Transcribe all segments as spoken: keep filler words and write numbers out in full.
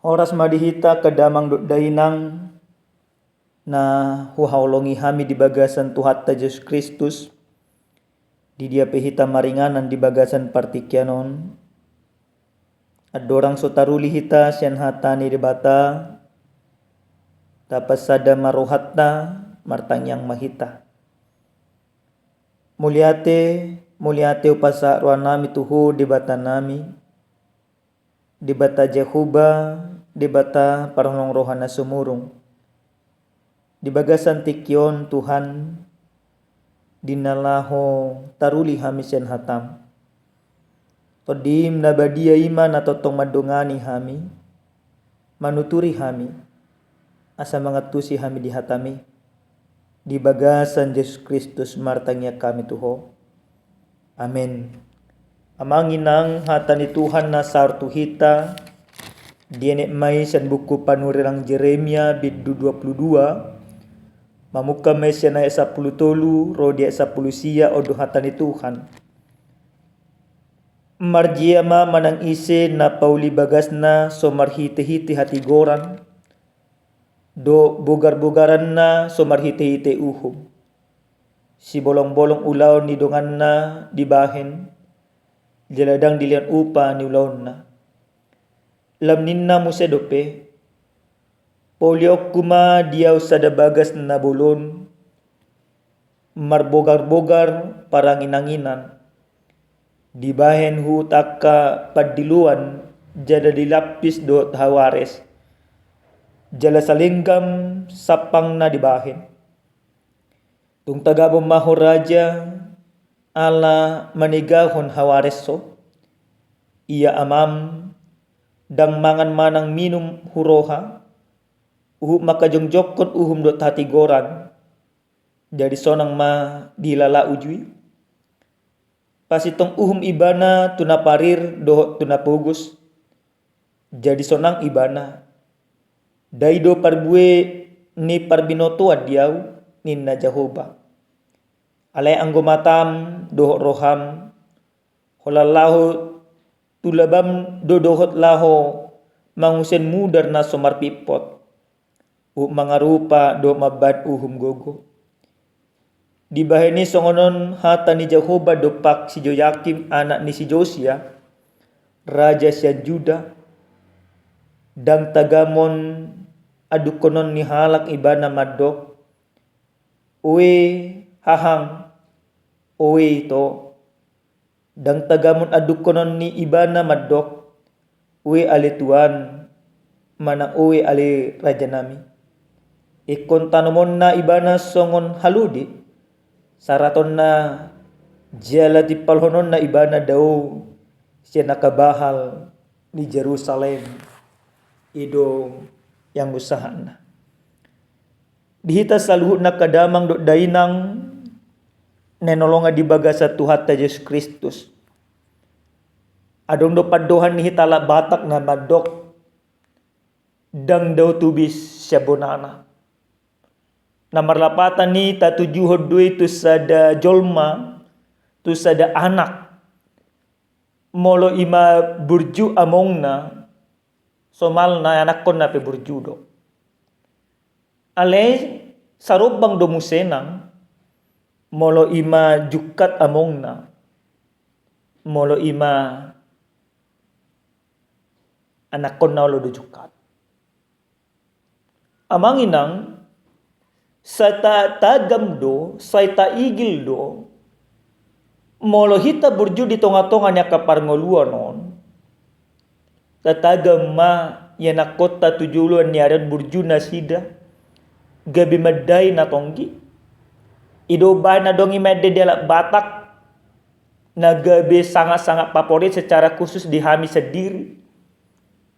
Horas ma di hita angka damang dohot dainang na huhaholongi hami di bagasan Tuhanta Jesus Kristus, di dia pe hita maringanan di bagasan partingkian on. Andorang so taruli hita sian hata ni Debata, tapansada ma rohanta, martangiang ma hita. Mauliate, mauliate hupasahat rohanami tu Ho Debatanami, Debata Jahowa, Debata parholong roha na sumurung. Di bagasan tingki on, Tuhan, di na laho taruli hami sian hataM. TondiM na badia i ma na tongtong mandongani hami, manuturi hami, asa mangantusi hami di hataMi. Di bagasan Jesus Kristus martangiang hami tu Ho. Amen. Amang inang, hata ni Tuhan na saor tu hita, dienet ma i sian buku panurirang Jeremia bindu dua pulu dua, mamungka ma i sian ayat sampulu tolu ro di ayat sampulu sia. On do hata ni Tuhan. Marjea ma manang ise na pauli bagasna so marhitehite hatigoran, dohot bogarbogaranna so marhitehite uhum. Sibolongbolong ulaon ni donganna dibahen, jala ndang dilehon upa ni ulaonna. Lam ninna muse dope, paulihonku ma di ahu sada bagas na bolon, marbogarbogar paranginanginan. Dibahen huhut angka pandiloan jala dilampis dohot hawares, jala salenggam sampangna dibahen. Tung tagamon ma ho raja, ala manegahon hawares ho. Ia amam, ndang mangan manang minum huroha, huhut mangkajongjongkon uhum dohot hatigoran. Jadi sonang ma dihilala uju i. Pasintong uhum ibana tu na parir dohot tu na pogos. Jadi sonang ibana. Ndai do parbue ni parbinotoan di ahu, ninna Jahowa. Alai anggo matam dohot roham, holan laho tu labam do dohot laho mangusen mudar na so marpimpot, huhut mangarupa dohot mambahen uhum gogo. Dibahen i songon on hata ni Jahowa dompak si Joyakim anak ni si Josia, raja sian Juda. Ndang tagamon adungkonon ni halak ibana mandok, oe hahang, oe ito. Ndang tagamon adungkonon ni ibana mandok, oe ale tuan, manang oe ale rajanami. Ingkon tanomonna ibana songon halode, saratonna jala timpalhononna ibana dao sian angka bahal ni Jerusalem. I do ianggo sahatna. Di hita saluhutna angka damang dohot dainang na hinaholongan di bagasan Tuhanta Jesus Kristus. Adong do pandohan ni hita halak Batak na mandok, ndang dao tubis sian bonana. Na marlapatan i tatujuhon do i tu sada jolma, tu sada anak. Molo i ma burju amongna, somalna anakkonna pe burju do. Alai sarombang do muse nang, molo i ma jungkat amongna, molo i ma anakkonna olo do jungkat. Amang inang, sai tatagam do, sai taigil do, molo hita burju di tongatonga ni angka parngoluan on, tatagam ma ianakkonta tu joloan ni ari on burju nasida, gabe mandai na tonggi. I do umbahen adong i mende di halak Batak, na gabe sangat-sangat favorit secara khusus di hami sandiri.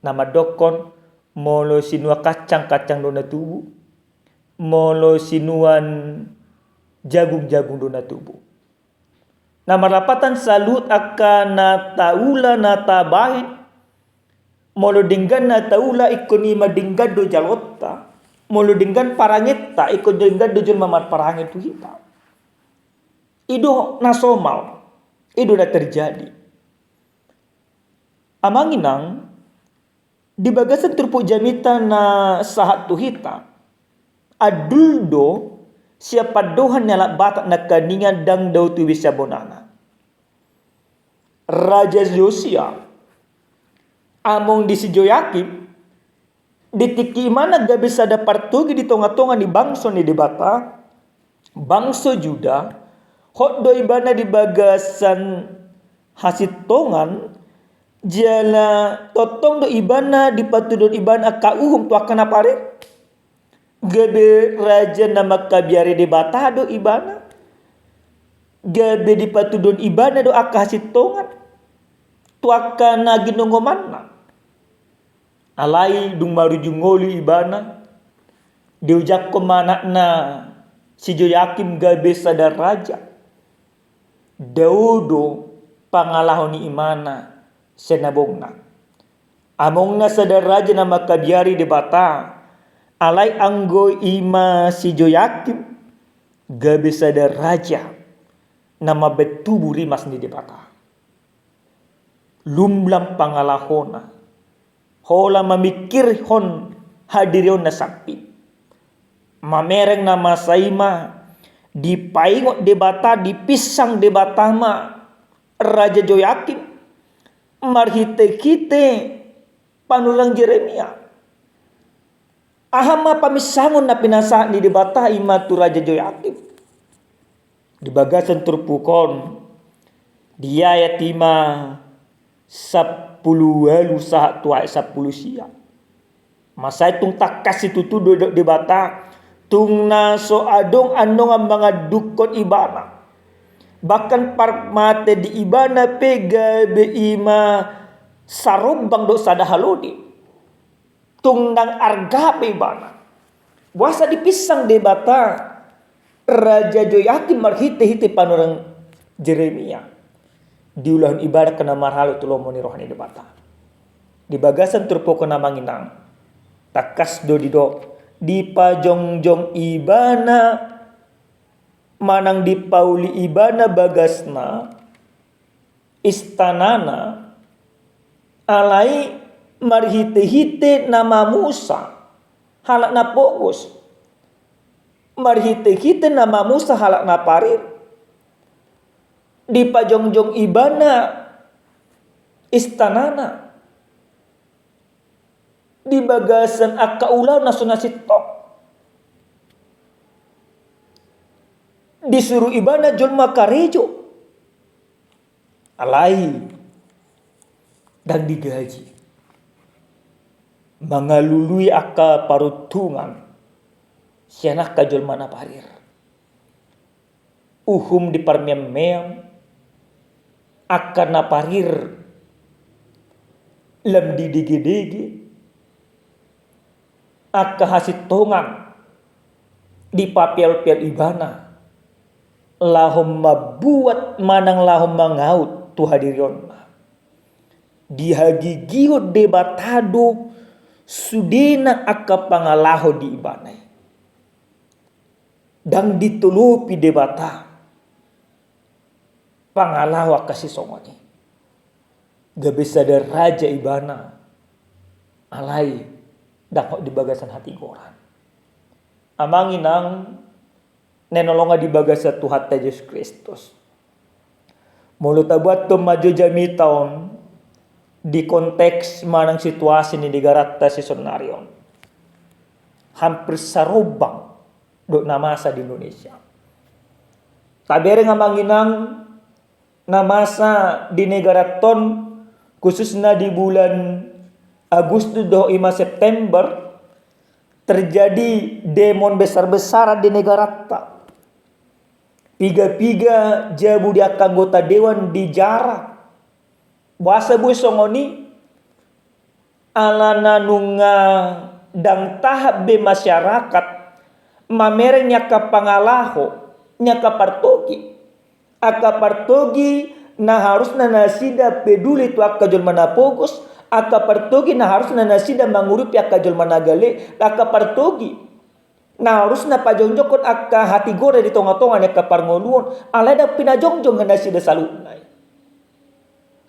Na mandokkon, molo sinuan kacang, kacang do na tubu. Molo sinuan jagung, jagung do na tubu. Na marlapatan saluhut angka na taula, na tabahen. Molo denggan na taula, ingkon i ma denggan do jaloonta. Molo denggan parangenta, ingkon denggan do jolma marparange tu hita. I do na somal, i do na terjadi. Amang inang, Di bagasan turpuk jamita na sahat tu hita, andul do sian pandohan ni halak Batak nangkiningan, ndang dao tu bisa bonana. Raja Yosia, among di si Joyakim, di tingki imana gabe sada partogi di tonga-tonga ni bangso ni Debata, bangso Juda, hot do ibana di bagasan hasintongan, jala tongtong do ibana dipatuduhon ibana angka uhum tu angka na parir. Gabe raja na mangkabiari Debata do ibana. Gabe dipatuduhon ibana do angka hasintongan tu angka na ginonggomanna. Alai dung marujung ngolu ibana, diojakhon ma anakna si Joyakim gabe sada raja. Dao do pangalaho ni imana sian abongna. Amongna sada raja na mangkabiari Debata, alai anggo ima si Joyakim gabe sada raja na mambahen tubu rimas ni Debata. Lumlam pangalahona, holan mamingkirhon hadirionna sambing. Mamereng na masa i ma dipaingot Debata, dipinsang Debata ma Raja Joyakim marhite-hite panurirang Jeremia. Aha ma paminsangon na pinasahat ni Debata i ma tu Raja Joyakim? Di bagasan turpuk on, di ayat i ma sampulu ualu sahat tu ayat sampulu sia. Masa i tung tangkas situtu do didok Debata, tung na so adong annon mangandukhon ibana. Bahkan parmate di ibana pe gabe i ma sarombang dohot sada halode. Tung ndang arga be ibana. Boasa dipinsang Debata Raja Joyakim marhite-hite panurirang Jeremia? Diulahon ibana angka na marhalo tu lomo ni roha ni Debata. Di bagasan turpuk on, amang inang, tangkas do didok, dipajongjong ibana manang dipauli ibana bagasna, istanana, alai marhite-hite na mamusa halak na pogos, marhite-hite na mamusa halak na parir, dipajongjong ibana istanana di bagasan angka ulaon na so na sintong. Disuru ibana jolma karejo, alai ndang digaji, mangalului angka paruntungan sian angka jolma na parir. Uhum diparmeam-meam, angka na parir lam didege-dege, angka hasintongan dipapeol-peol ibana laho mambuat manang laho mangaut tu hadirionna. Dihagigihon Debata do sudena angka pangalaho di ibana i. Ndang ditolopi Debata pangalaho angka sisongon i. Gabe sada raja ibana, alai ndang hot di bagasan hatigoran. Amang inang na hinaholongan di bagasan Tuhanta Jesus Kristus, molo tabuathon ma jo jamita on di konteks manang situasi ni negaranta sisonari on, hampir sarombang dohot na masa di Indonesia. Tabereng, amang inang, na masa di negaranta on, khususna di bulan Agustus dohot i ma September, terjadi demo besar-besaran di negaranta. Piga-piga jabu di angka anggota dewan dijara. Boasa boi songon i? Alana nunga ndang tahan be masyarakat mamereng ni angka pangalaho ni angka partogi. Angka partogi na harusna nasida peduli tu angka jolma na pogos, angka partogi na harusna nasida mangurupi angka jolma na gale, angka partogi na harusna pajongjongkon angka hatigoran di tonga-tonga ni angka parngoluon, alai ndang pinajongjong nasida saluhutna i.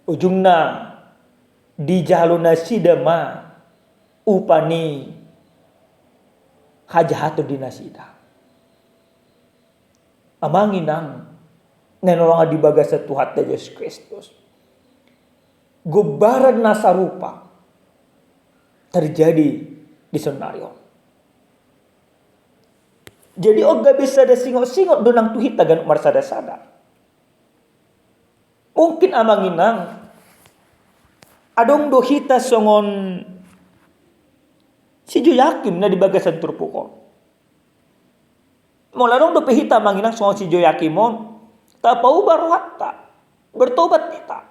Ujungna dijalo nasida ma upa ni hajahaton di nasida. Amang inang na hinaholongan di bagasan Tuhanta Jesus Kristus, gombaran na sarupa terjadi di saonari on. Jadi on gabe sada singot-singot do nang tu hita ganup marsada-sada. Mungkin amang inang, adong do hita songon si Joyakim na di bagasan turpuk on. Molo adong dope hita amang inang songon si Joyakim on, tapauba rohanta, bertobat hita.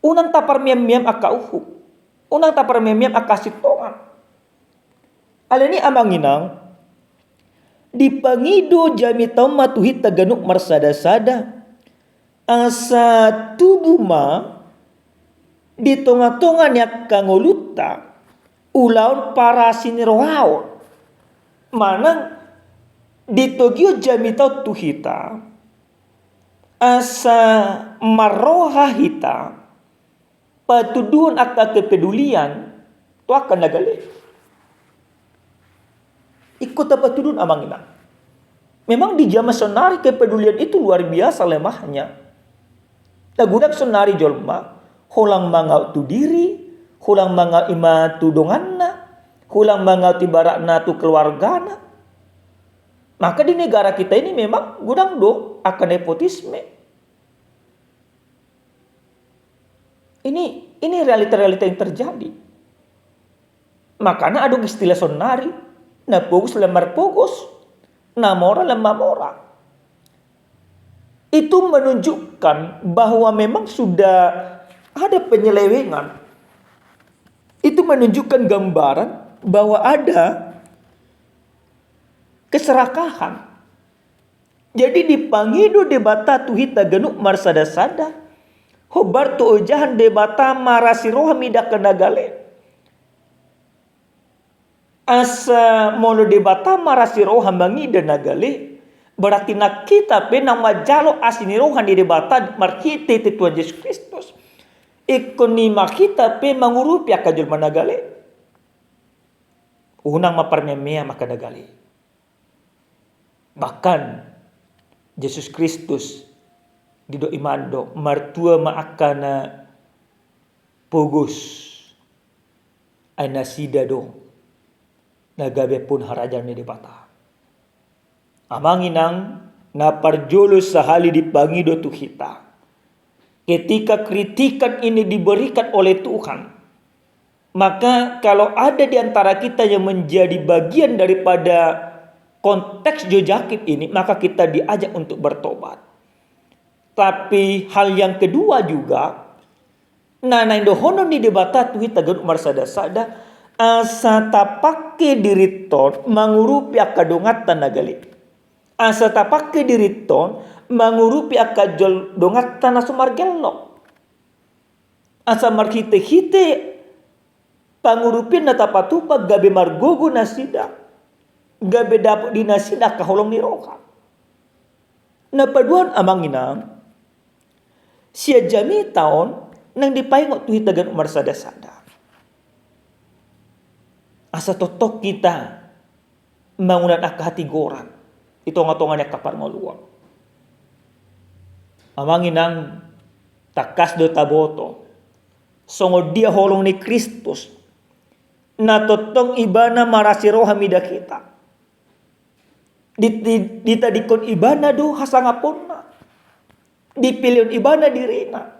Unang taparmeam-meam angka uhum, unang taparmeam-meam angka hasintongan. Alani amang inang, dipangido jamita on ma tu hita ganup marsada-sada, asa tubu ma di tonga-tonga ni angka ngolunta ulaon parasi ni roha on. Manang ditogihon jamita on tu hita asa marroha hita patuduhon angka kepedulian tu angka na gale. Ingkon tapatuduhon amang inang. Memang di zaman saonari kepedulian itu luar biasa lemahnya. Na godang saonari jolma holan mangaut tu diri, holan mangaut ima tu donganna, holan mangaut ibaratna tu keluargana. Maka di negara kita ini memang godang do angka nepotisme. Ini, ini realita-realita yang terjadi. Makana adong istilah saonari, na pogos lam marpogos, na mora lam mamora. Itu menunjukkan bahwa memang sudah ada penyelewengan. Itu menunjukkan gambaran bahwa ada keserakahan. Jadi dipangido Debata tu hita ganup marsada-sada, hombar tu ojahan Debata marasi roha mida angka na gale. Asa molo Debata marasi roha mangida na gale, berarti nang hita pe na manjalo asi ni roha ni Debata marhite-hite Tuhan Jesus Kristus, ingkon ima hita pe mangurupi angka jolma na gale. Unang ma parmeam-meam angka na gale. Bahkan Jesus Kristus didok imana do, martua ma angka na pogos, ai nasida do na gabe ampuhon harajaon ni Debata. Amang inang, na parjolo sahali dipangido tu hita, ketika kritikan ini diberikan oleh Tuhan, maka kalau ada di antara kita yang menjadi bagian daripada konteks Joyakim ini, maka kita diajak untuk bertobat. Tapi hal yang kedua juga, na naeng dohonon ni Debata tu hita ganup marsada-sada, asa tapake dirinta on mangurupi angka donganta na gale. Asa tapake dirinta on mangurupi angka jol-, donganta na so margellok. Asa marhite-hite pangurupion na tapatupa gabe margogo nasida, gabe dapot di nasida angka holong ni roha. Na paduahon amang inang, sian jamita on naeng dipaingot tu hita ganup marsada-sada, asa tongtong hita mangunan angka hatigoran di tonga-tonga ni angka parngoluon. Amang inang, tangkas do taboto songon dia holong ni Kristus, na tongtong Ibana marasi roha mida hita. Di-, di-, ditadingkon Ibana do hasangaponna, dipilehon Ibana dirina,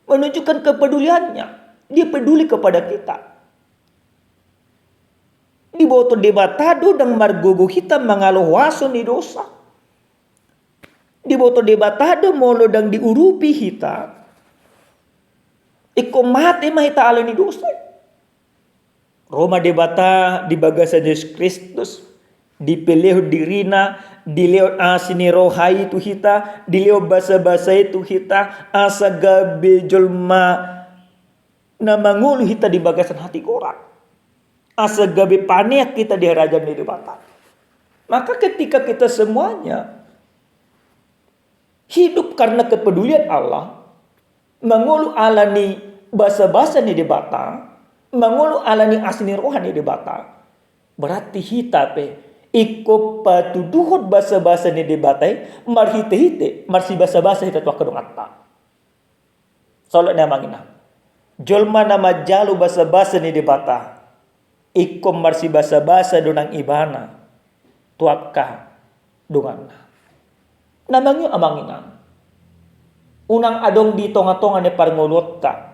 menunjukkan kepeduliannya. Dia peduli kepada kita. Diboto Debata do ndang margogo hita mangalo huaso ni dosa. Diboto Debata do molo ndang diurupi hita, ingkon mate ma hita ala ni dosa. Ro ma Debata di bagasan Jesus Kristus, dipelehon dirina, dilehon asi ni roha i tu hita, dilehon basa-basa i tu hita, asa gabe jolma na mangolu hita di bagasan hatigoran, asa gabe panean hita di harajaon ni Debata. Maka ketika kita semuanya hidup karena kepedulian Allah, mangolu ala ni basabasa ni Debata, mangolu ala ni asi ni roha ni Debata, berarti hita pe ingkon patuduhon basabasa ni Debata i marhitehite marsibasabasa hita tu angka donganta. Saotik ni amang inang, jolma na manjalo basabasa ni Debata ingkon marsibasabasa do nang ibana tu angka donganna. Na mangihut amang inang, unang adong di tongatonga ni parngoluonta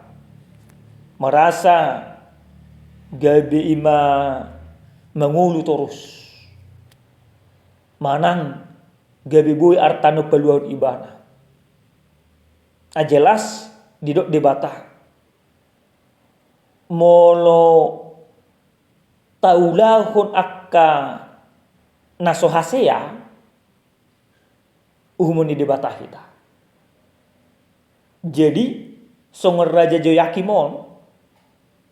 merasa gabe i ma mangolu torus, manang gabe boi arta on paluahon ibana. Na jelas, didok Debata, molo taulahon angka na so hasea, uhumon ni Debata hita. Jadi songon Raja Joyakim on,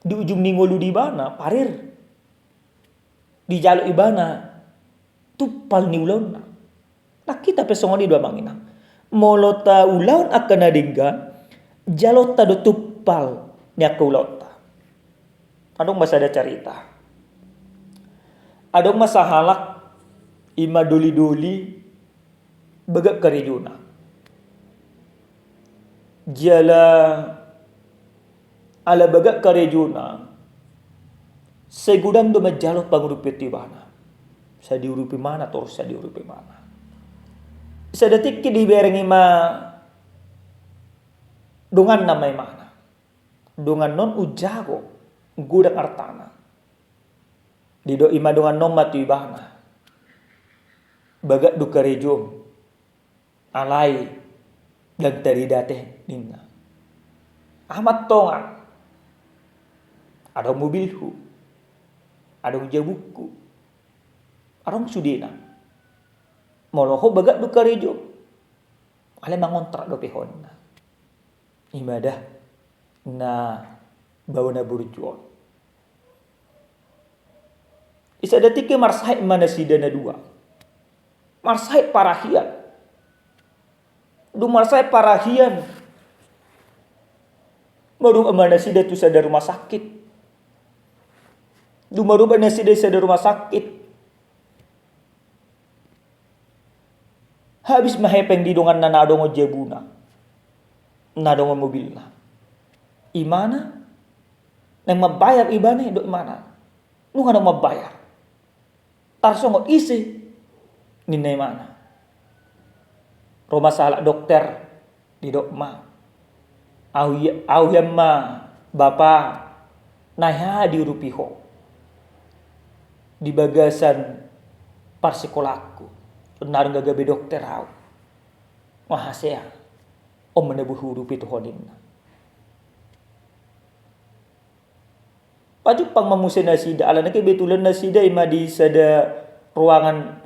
di ujung ni ngolu ni ibana parir, dijalo ibana tumpal ni ulaonna. Nang hita pe songon i do amang inang, molo taulahon angka na denggan, jalonta do tumpal ni angka ulaonta. Adong ma sada carita. Adong ma sahalak i ma dolidoli bagak karejona. Jala ala bagak karejona, sai godang do manjalo pangurupion tu ibana. Sai diurupi ibana torus, sai diurupi ibana. Sada tingki dibereng i ma donganna ma ibana. Dongan on umjago, godang artana. Didok i ma dongan on ma tu ibana, bagak do karejom, alai ndang tarida ate ninna. Aha ma antong, adong mobilhu, adong jabungku, adong sudena. Molo ho bagak do karejom, alai mangontrak dope ho ninna. I ma da na baoa na burju on. Di sada tingki marsahit ma nasida na dua. Marsahit parahian. Dung marsahit parahian, marubat ma nasida tu sada rumah sakit. Dung marubat nasida tu sada rumah sakit, habis ma hepeng di donganna na adong on jabuna, na adong on mobilna. Imana, naeng mambayar ibana, didok imana. Nunga naeng mambayar. Tarsongon ise, ninna imana. Ro ma sahalak dokter, didok ma. Au i-, au hian ma bapa, na hea diurupi ho di bagasan parsikolaanku. Nunga gabe dokter au. Nga hasea. On ma na boi huurupi tu ho ninna. Pajumpang ma muse nasida, alana kebetulan nasida i ma di sada ruangan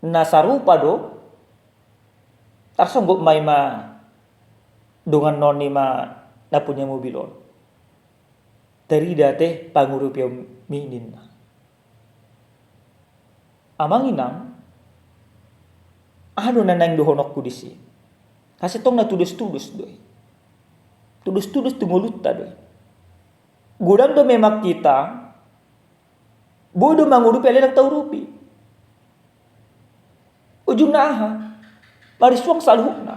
na sarupa do. Tarsonggot ma i ma dongan on i ma na punya mobil on. Tarida ate pangurupionmi ninna. Amang inang, aha do na naeng dohononku disi? Asa tong na tudos-tudos do i. Tudos-tudos tu ngolunta do i. Godang do memang hita boi do mangurupi alai ndang taurupi. Ujungna aha? Marisuang saluhutna.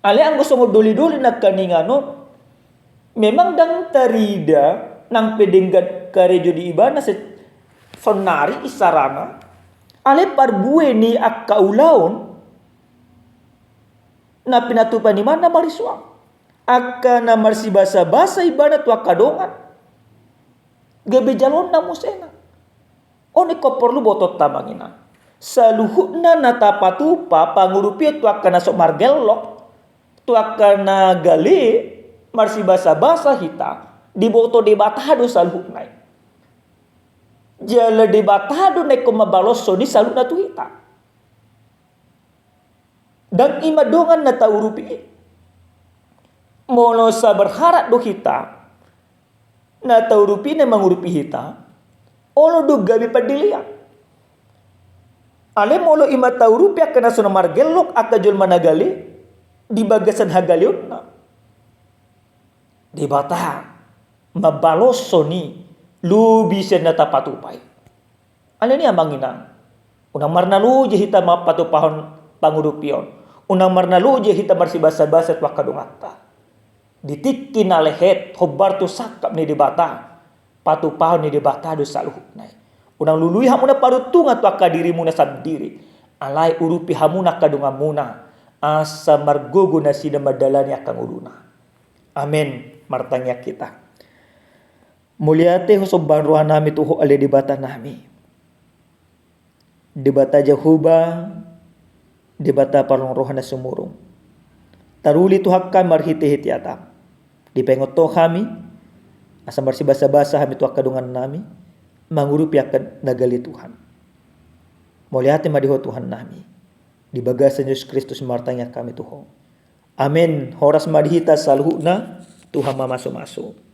Alai anggo songon doli-doli nangkaningan on, memang ndang tarida nang pe denggan karejo di ibana se-, saonari isarana. Alai parbue ni angka ulaon na pinatupa ni ibana marisuang. Angka na marsibasa-basa ibana tu angka dongan, gabe jalonna muse na. On ingkon porlu botoonta amang inang. Saluhutna na tapatupa pangurupion tu angka na so margellok, tu angka na gale, marsibasa-basa hita, diboto Debata do saluhutna i. Jala Debata do na ingkon mambaloshon i saluhutna tu hita. Ndang i ma dongan na taurupi i. Molo sai berharap do hita, na taurupi i na mangurupi hita, olo do gabe pandelean. Alai molo i ma taurupi angka na so na margellok, angka jolma na gale, di bagasan hagaleonna. Debata mambaloshon i lobi sian na tapatupa i. Alani i, amang inang, unang marnaloja hita manghatupahon pangurupion. Unang marnaloja hita marsibasabasa tu angka donganta. Di tingki na lehet hombar tu sangkap ni Debata, patupahon ni Debata do saluhutna i. Unang lului hamuna paruntungan tu angka dirimuna sandiri. Alai urupi hamuna angka donganmuna, asa margogo nasida mandalani angka ngoluna. Amen. Martangiang hita. Mauliate husomba rohanami tu Ho ale Debata nami, Debata Jahowa, Debata parlong roha na sumurung. Taruli Tuhan hami marhitehite hataM. Dipaingot Ho hami, asa marsibasabasa hami tu angka dongannami, mangurupi angka na gale Tuhan. Mauliate ma di Ho Tuhan nami. Di bagasan Jesus Kristus martangiang hami tu Ho. Amen. Horas ma di hita saluhutna, Tuhan ma mamasumasu.